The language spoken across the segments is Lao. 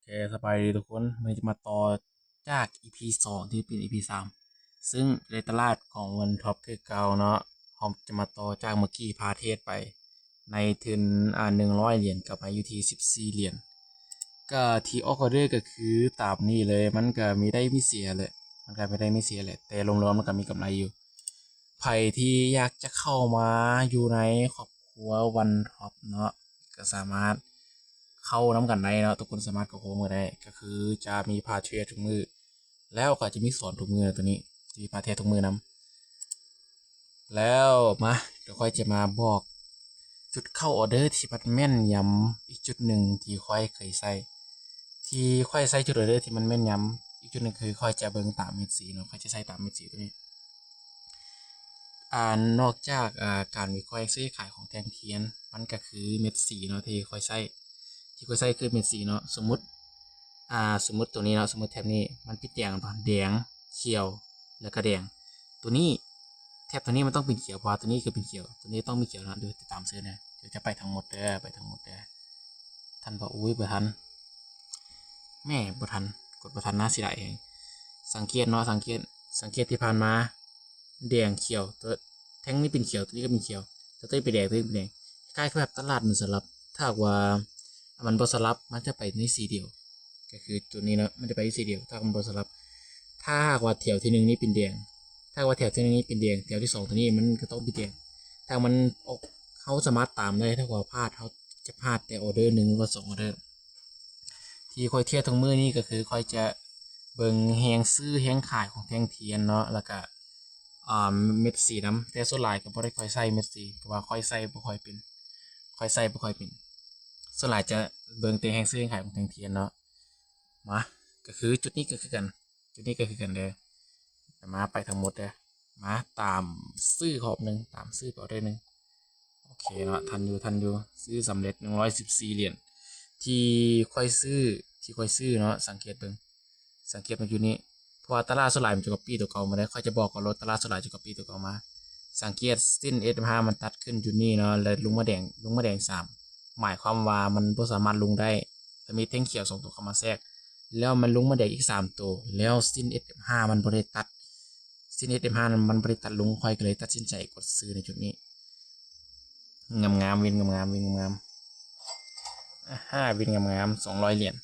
ເຄ ສະບາຍດີທຸກຄົນ, ມື້ນີ້ຈະມາຕໍ່ຈາກ ອີພີສອງ ທີ່ເປັນ ອີພີສາມ ຊຶ່ງຢູ່ໃນຕະຫຼາດຂອງວັນທັອບຄືເກົ່າເນາະ. ເຮົາຈະມາຕໍ່ຈາກເມື່ອກີ້ພາເທດໄປ ໃນທຶນ ອາ ໜຶ່ງຮ້ອຍຫຼຽນ ກັບມາຢູ່ທີ່ສິບສີ່ຫຼຽນ. ກະທີ່ອອກອໍເດີກະຄືຕາມນີ້ເລີຍ, ມັນກະມີໄດ້ມີເສຍແຫຼະ, ມັນກະມີໄດ້ມີເສຍແຫຼະ, ແຕ່ລວມໆມັນກະມີກຳໄລຢູ່. ໃຜທີ່ຢາກຈະເຂົ້າມາຢູ່ໃນຄອບຄົວວັນທັອບເນາະ ກະສາມາດເຂົ້ານຳກັນໄດ້ເນາະ, ທຸກຄົນສາມາດເຂົ້າຮ່ວມກັນໄດ້. ກະຄືຈະມີພາເທດທຸກມື້ ແລ້ວກະຈະມີສອນທຸກມື້ ໂຕນີ້ຈະມີພາເທດທຸກມື້ນຳ. ແລ້ວມາ ດຽວຂ້ອຍຈະມາບອກຈຸດເຂົ້າອໍເດີທີ່ມັນແມ່ນຍຳອີກຈຸດໜຶ່ງທີ່ຂ້ອຍເຄີຍໃຊ້ ທີ່ຂ້ອຍໃຊ້ຈຸດອໍເດີທີ່ມັນແມ່ນຍຳອີກຈຸດໜຶ່ງ ຄືຂ້ອຍຈະເບິ່ງຕາມເມັດສີເນາະ, ຂ້ອຍຈະໃຊ້ຕາມເມັດສີໂຕນີ້. ອາ ນອກຈາກ ອາ ການວິເຄາະຊື້ຂາຍຂອງແທ່ງທຽນ ມັນກະຄືເມັດສີເນາະ ທີ່ຂ້ອຍໃຊ້ ທີ່ຂ້ອຍໃຊ້ຄືເມັດສີເນາະ. ສົມມຸດ ອາ ສົມມຸດໂຕນີ້ເນາະ, ສົມມຸດແຖບນີ້ມັນເປັນແດງ ແດງ ຂຽວ ແລ້ວກະແດງ. ໂຕນີ້ ແຖບໂຕນີ້ມັນຕ້ອງເປັນຂຽວ ເພາະວ່າໂຕນີ້ຄືເປັນຂຽວ, ໂຕນີ້ຕ້ອງເປັນຂຽວເນາະ. ດຽວຕິດຕາມເຊີນເດີ, ດຽວຈະໄປທັງໝົດເດີ, ໄປທັງໝົດເດີ. ທັນບໍ່? ອຸ້ຍ ບໍ່ທັນ. ແໝ່ ບໍ່ທັນ, ກົດບໍ່ທັນນະ, ເສຍດາຍແຮງ. ສັງເກດເນາະ, ສັງເກດ, ສັງເກດທີ່ຜ່ານມາ ແດງ ຂຽວ, ໂຕແທ່ງນີ້ເປັນຂຽວ, ໂຕນີ້ກະເປັນຂຽວ, ແລ້ວໂຕນີ້ເປັນແດງ, ໂຕນີ້ເປັນແດງ. ຄ້າຍໆຄືແບບຕະຫຼາດມັນສະຫຼັບ, ຖ້າຫາກວ່າມັນບໍ່ສະຫຼັບ ມັນຈະໄປໃນສີດຽວ, ກະຄືໂຕນີ້ເນາະ, ມັນຈະໄປໃນສີດຽວ ຖ້າມັນບໍ່ສະຫຼັບ. ຖ້າຫາກວ່າແຖວທີໜຶ່ງນີ້ເປັນແດງ, ຖ້າຫາກວ່າແຖວທີໜຶ່ງນີ້ເປັນແດງ, ແຖວທີສອງໂຕນີ້ມັນກະຕ້ອງເປັນແດງ. ຖ້າມັນອອກ ເຮົາສາມາດຕາມໄດ້, ຖ້າຫາກວ່າພາດ ເຮົາຈະພາດແຕ່ອໍເດີໜຶ່ງ ຫຼືວ່າສອງອໍເດີ. ທີ່ຂ້ອຍເທດທຸກມື້ນີ້ກະຄືຂ້ອຍຈະເບິ່ງແຮງຊື້ແຮງຂາຍຂອງແທ່ງທຽນເນາະ, ແລ້ວກະ ອາ ເມັດສີນຳ, ແຕ່ສ່ວນຫຼາຍກະບໍ່ໄດ້ຄ່ອຍໃຊ້ເມັດສີ ເພາະວ່າຂ້ອຍໃຊ້ບໍ່ຄ່ອຍເປັນ, ຂ້ອຍໃຊ້ບໍ່ຄ່ອຍເປັນ. ສ່ວນຫຼາຍຈະເບິ່ງແຕ່ແຮງຊື້ແຮງຂາຍຂອງແທ່ງທຽນເນາະ. ມາ ກະຄືຈຸດນີ້ກະຄືກັນ, ຈຸດນີ້ກະຄືກັນເດີ. ມາ ໄປທັງໝົດເດີ, ມາຕາມຊື້ຮອບໜຶ່ງ, ຕາມຊື້ໄປອໍເດີໜຶ່ງ. ໂອເຄເນາະ, ທັນຢູ່ ທັນຢູ່, ຊື້ສຳເລັດ ໜຶ່ງຮ້ອຍສິບສີ່ຫຼຽນ. ທີ່ຂ້ອຍຊື້ ທີ່ຂ້ອຍຊື້ເນາະ, ສັງເກດເບິ່ງ, ສັງເກດເບິ່ງຢູ່ນີ້, ເພາະວ່າຕະຫຼາດສ່ວນຫຼາຍມັນຈະກັອບປີ້ໂຕເກົ່າມາເດີ. ຂ້ອຍຈະບອກກ່ອນໂລດ, ຕະຫຼາດສ່ວນຫຼາຍຈະກັອບປີ້ໂຕເກົ່າມາ. ສັງເກດເສັ້ນ ເອັສ ເອັສ ຫ້າ ມັນຕັດຂຶ້ນຢູ່ນີ້ເນາະ ແລະ ລົງມາແດງ, ລົງມາແດງສາມ, ໝາຍຄວາມວ່າມັນບໍ່ສາມາດລົງໄດ້. ແລ້ວມີແທ່ງຂຽວສອງໂຕເຂົ້າມາແຊກ, ແລ້ວມັນລົງມາແດງອີກສາມໂຕ, ແລ້ວເສັ້ນ ເອັສ ເອັສ ຫ້າ ມັນບໍ່ໄດ້ຕັດ, ເສັ້ນ ເອັສ ເອັສ ຫ້າ ມັນບໍ່ໄດ້ຕັດລົງ, ຂ້ອຍກະເລີຍຕັດສິນໃຈກົດຊື້ໃນຈຸດນີ້. ງາມໆ ວິນງາມໆ ວິນງາມໆ ອາ ຫາ ວິນງາມໆ ສອງຮ້ອຍຫຼຽນ.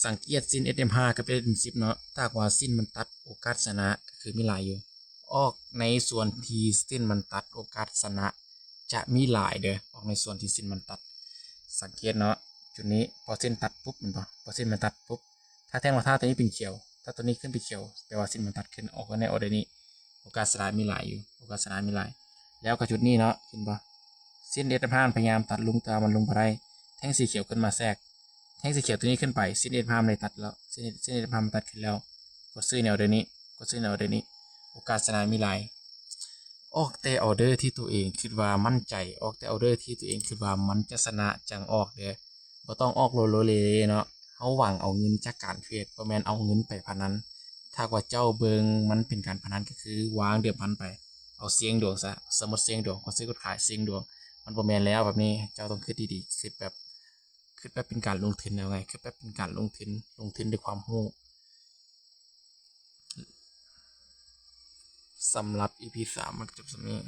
ສັງເກດເສັ້ນ ເອັສ ເອັສ ຫ້າ ກັບ ເອັສ ເອັສ ສິບເນາະ, ຖ້າຫາກວ່າເສັ້ນມັນຕັດ ໂອກາດຊະນະກະຄືມີຫຼາຍຢູ່. ອອກໃນສ່ວນທີ່ເສັ້ນມັນຕັດ ໂອກາດຊະນະຈະມີຫຼາຍເດີ, ອອກໃນສ່ວນທີ່ເສັ້ນມັນຕັດ. ສັງເກດເນາະ ຈຸດນີ້ ພໍເສັ້ນຕັດປຸບ ແມ່ນບໍ່? ພໍເສັ້ນມັນຕັດປຸບ ຖ້າແທ່ງລອງເທົາໂຕນີ້ເປັນຂຽວ, ຖ້າໂຕນີ້ຂຶ້ນເປັນຂຽວ ແປວ່າເສັ້ນມັນຕັດຂຶ້ນ, ອອກໃນອໍເດີນີ້ ໂອກາດຊະນະມີຫຼາຍຢູ່, ໂອກາດຊະນະມີຫຼາຍ. ແລ້ວກະຈຸດນີ້ເນາະ, ເຫັນບໍ່? ເສັ້ນ ເອັສ ເອັສ ຫ້າ ມັນພະຍາຍາມຕັດລົງ ແຕ່ວ່າມັນລົງບໍ່ໄດ້. ແທ່ງສີຂຽວຂຶ້ນມາແຊກ, ແທ່ງສີຂຽວໂຕນີ້ຂຶ້ນໄປ, ເສັ້ນ ເອັສ ເອັສ ຫ້າ ມັນໄດ້ຕັດແລ້ວ, ເສັ້ນ ເສັ້ນ ເອັສ ເອັສ ຫ້າ ມັນຕັດຂຶ້ນແລ້ວ. ກໍຊື້ແນວໃດນີ້, ກໍຊື້ແນວໃດນີ້, ໂອກາດຊະນະມີຫຼາຍ. ອອກແຕ່ອໍເດີທີ່ໂຕເອງຄິດວ່າໝັ້ນໃຈ, ອອກແຕ່ອໍເດີທີ່ໂຕເອງຄິດວ່າມັນຈະຊະນະຈັ່ງອອກເດີ. ບໍ່ຕ້ອງອອກໂລເລເນາະ, ເຮົາຫວັງເອົາເງິນຈາກການເທຣດ, ບໍ່ແມ່ນເອົາເງິນໄປພະນັນ. ຖ້າຫາກວ່າເຈົ້າເບິ່ງມັນເປັນການພະນັນ ກະຄືວາງເດີມພັນໄປ, ເອົາສ່ຽງດວງຊະ, ສົມມຸດສ່ຽງດວງ, ຂ້ອຍຊື້ກັບຂາຍສ່ຽງດວງ, ມັນບໍ່ແມ່ນແລ້ວແບບນີ້. ເຈົ້າຕ້ອງຄິດດີໆ, ຄິດແບບ ຄິດແບບເປັນການລົງທຶນ, ເອົາໄງ ຄິດແບບເປັນການລົງທຶນ, ລົງທຶນດ້ວຍຄວາມຮູ້. ສຳລັບ ອີ ພີ ສາມ ມັນກະຈົບສ່ຳນີ້.